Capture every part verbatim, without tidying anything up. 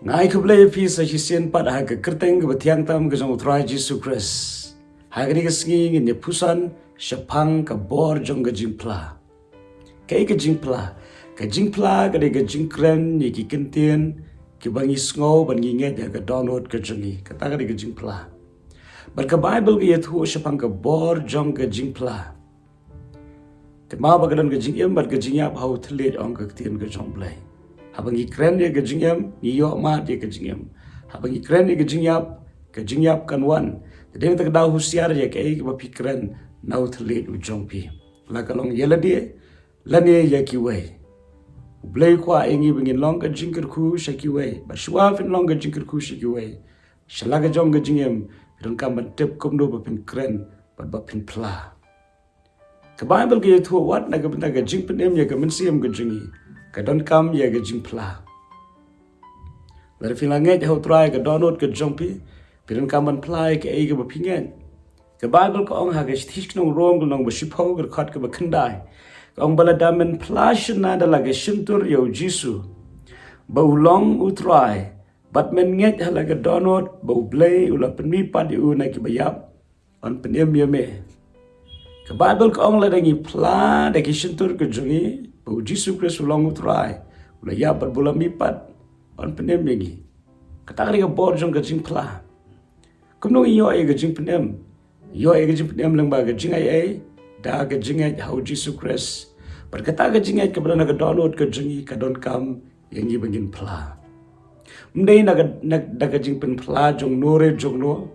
Nga ai khublei ïa phi sa shisien pat ha ka kyrteng kaba thiang tam ka jong U Trai Jisu Khrist. Ha kane ka sngi ngin ïa pyrshang shaphang ka bor jong ka jingphla. Kaei ka jingphla? Ka jingphla ka dei ka jingkren ïa ki kyntien kiba ngi sngew bad ngi ngeit ïa ka dohnud ka jong ngi. Kata ka dei ka jingphla. Bad ka Baibl ka ïathuh shaphang ka bor jong ka jingphla. Kynmaw ba ka don ka jingim bad ka jingïap ha u thylliej, ong ka ktien ka jong U Blei. Haba ngi kren ïa ka jingim, ngi ïoh mad ïa ka jingim. Haba ngi kren ïa ka jingïap, ka jingïap kan wan. Te dei na kata ka daw husiar ïa kaei kaba phi kren na u thylliej u jong phi. La ka long ïa lade lane ïa kiwei. U Blei u kwah ïa ngi ba ngin long ka jingkyrkhu sha kiwei. Bad shuwa phin long ka jingkyrkhu sha kiwei, sha la ka jong ka jingim, phi donkam ban tip kumno ba phin kren bad ba phin phla. Ka Baibl ka ïathuh wat na ka bynta ka jingpynim ïa ka mynsiem ka jong ngi, ka donkam ïa ka jingphla. Lada phi la ngeit ha U Trai ka dohnud ka jong phi, phi donkam ban phla ïa kaei kaba phi ngeit. Ka Baibl ka ong ha ka shithi sha ki nong Rom ka lynnong ba shiphew ka dkhot kaba khyndai, ka ong ba lada men phla shynna da la ka shyntur ïa U Jisu ba u long U Trai, bad men ngeit ha la ka dohnud ba U Blei u la pynmih pat ïa u na kiba ïap, yn pynim ïa me. Ka Baibl ka ong lada ngi phla da ki shyntur ka jong ngi ba U Jisu Khrist u long U Trai, u la ïap bad ba u la mih pat, yn pynim ïa ngi. Kata ka dei ka bor jong ka jingphla. Kumno ngi ïoh ïa ka jingpynim? Ïoh ïa ka jingpynim lyngba ka jingai ei? Da ka jingngeit ha U Jisu Khrist. Bad kata ka jingngeit kaba don ha ka dohnud ka jong ngi ka donkam ïa ngi ba ngin phla. Ym dei na ka, na, da ka jingpynphla jongno re jongno,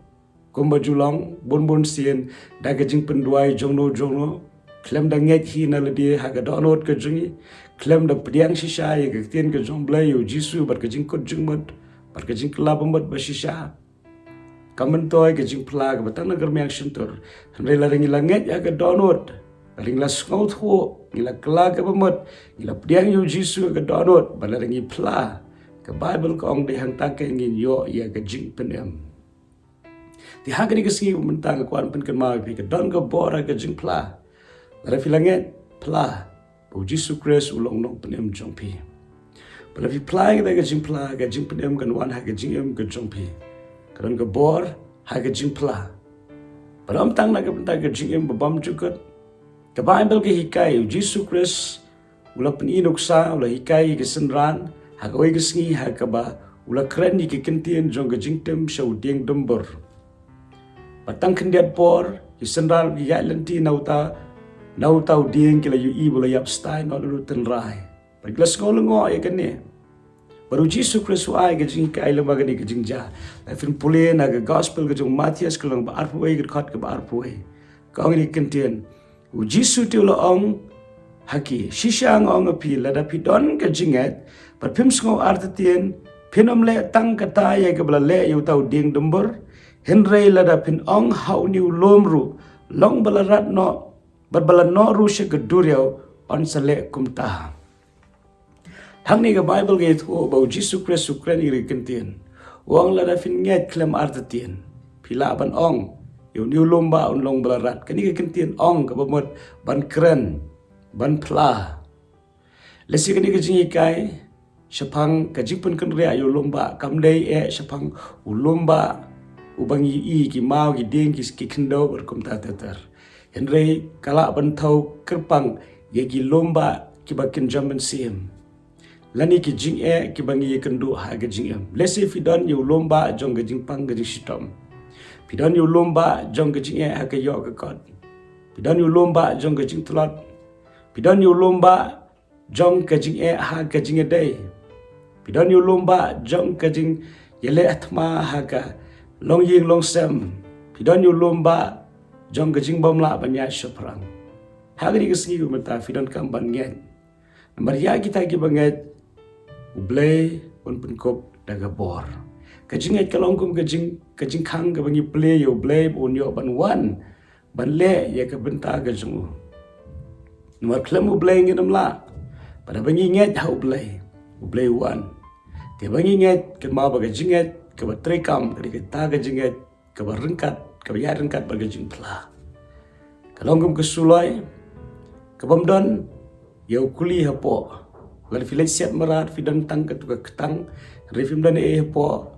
kumba ju long bun bun sien, da ka jingpynduwai jongno jongno, khlem da ngeit hi na lade ha ka dohnud ka jong ngi, khlem da pdiang shisha ïa ka ktien ka jong U Blei, ïa U Jisu bad ka jingkut jingmut bad ka jingkylla bamut ba shisha. Kam myntoi ka jingphla kaba tang na ka rmiang shyntur. Hynrei lada ngi la ngeit ha ka dohnud, lada ngi la sngewthuh, ngi la kylla ka bamut, ngi la pdiang ïa U Jisu ha ka dohnud, bad lada ngi phla, ka Baibl ka ong dei hangta kein ngin ïoh ïa ka jingpynim. Te ha kane ka sngi ba mynta nga kwah ban pynkynmaw ïa phi, ka don ka bor ha ka jingphla. Lada phi la ngeit, phla ba U Jisu Khrist u long Nongpynim jong phi. Ba lada phi phla ïa kata ka jingphla, ka jingpynim kan wan ha ka jingim ka jong phi. Ka don ka bor ha ka jingphla. Bad ym tang na ka bynta ka jingim ba bymjukut. Ka Baibl ka hikai, U Jisu Khrist u la pyni nuksa, u la hikai ïa ki synran ha kawei ka sngi ha kaba u la kren ïa ki kyntien jong ka jingtim sha u dieng dumbur. Bad tang khyndiat por, ki synran ki ïaid lynti na uta, na uta u dieng, ki la ïohi ba u la ïap stai noh na u tynrai. Bad ki la sngew lyngngoh ïa kane. Bad U Jisu Khrist u ai ka jinghikai lyngba kane ka jingjia. Lada phin pule na ka Gospel ka jong u Mathaios ka lynnong ba arphew wei, ka dkhot kaba arphew wei, ka ong ïa kine ki kyntien. U Jisu te u la ong ha ki, shisha nga ong ha phi, lada phi don ka jingngeit bad phim sngew artatien, phin ym leh tang kata ïa kaba la leh ïa uta u dieng dumbur. Hynrei lada phin ong ha une u lum ruh, long ba la rat noh bad ba la noh ruh sha ka duriaw, yn sa leh kumta. Hangne ka Baibl ka ïathuh ba U Jisu Khrist u kren ïa ki kyntien. U ong lada phin ngeit khlem artatien, phi lah ban ong ïa une u lum bah un long ba la rat. Kane ka kyntien ong kaba mut ban kren, ban phla. Lehse kane ka jinghikai shaphang ka jingpynkynriah ïa u lum bah kam dei eh shaphang u lum bah uba ngi ïohi, ki maw, ki dieng, ki, ki khyndew bad kumta ter ter. Hynrei ka lah ban thew kyrpang ïa ki lum bah kiba kynja mynsiem, lane ki jingeh kiba ngi ïakynduh ha ka jingim. Lehse phi don ïa u lum bah jong ka jingpang ka jingshitom. Phi don ïa u lum bah jong ka jingeh ha ka ïoh ka kot. Phi don ïa u lum bah jong ka jingtlot. Phi don ïa u lum bah jong ka jingeh ha ka jingïadei. Phi don ïa u lum bah jong ka jingïaleh thma ha ka longïing longsem. Phi don ïa u lum bah jong ka jingbymlah ban ïaid shaphrang. Ha kane ka sngi ba mynta phi donkam ban ngeit. Namar ïa kita kiba ngeit, U Blei un pynkup da ka bor. Ka jingngeit ka long kum ka jing, ka jingkhang kaba ngi plie ïa U Blei ba un ïoh ban wan ban leh ïa ka bynta ka jong u. Namar khlem U Blei ngin ym lah. Bad haba ngi ngeit ha U Blei, U Blei u wan. Te haba ngi ngeit, kynmaw ba ka jingngeit kaba treikam ka dei kata ka jingngeit kaba ryngkat, kaba ïaid ryngkat bad ka jingphla. Ka long kum ka suloi kabym don ïa u kuli hapoh. Lada phi leit siat mrad, phi don tang katu ka ktang, hynrei phim don ei ei hapoh,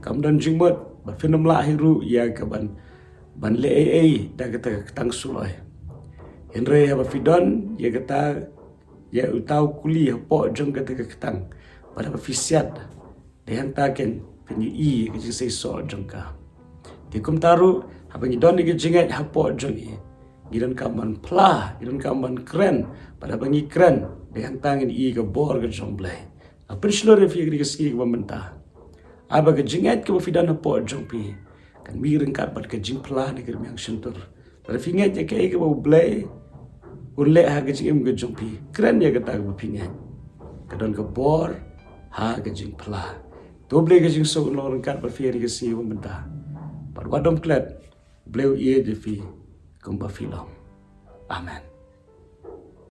kam don jingmut ba phin ym lah hi ruh ïa ka ban, ban leh ei ei da kata ka ktang suloi. Hynrei haba phi don ïa kata, ïa uta u kuli hapoh jong kata ka ktang, bad haba phi siat, dei hangta kein phin ïohi ka jingseisoh jong ka. Te kumta ruh, haba ngi don ïa ka jingngeit hapoh jong ngi, ngi donkam ban phla, ngi donkam ban kren, bad haba ngi kren, dei hangta ngin ïohi ka bor ka jong U Blei. Nga pynshlur ïa phi ha kane ka sngi kaba mynta. Ai ba ka jingngeit kaba phi don hapoh jong phi kan mih ryngkat bad ka jingphla na ka rmiang shyntur. Lada phi ngeit ïa kaei kaba U Blei un leh ha ka jingim ka jong phi, kren ïa kata kaba phi ngeit. Ka don ka bor ha ka jingphla. To U Blei ka jingsuk un long ryngkat bad phi ha kane ka sngi kaba mynta. Bad wat dom klet, U Blei u ïeit ïa phi kumba phi long. Amen.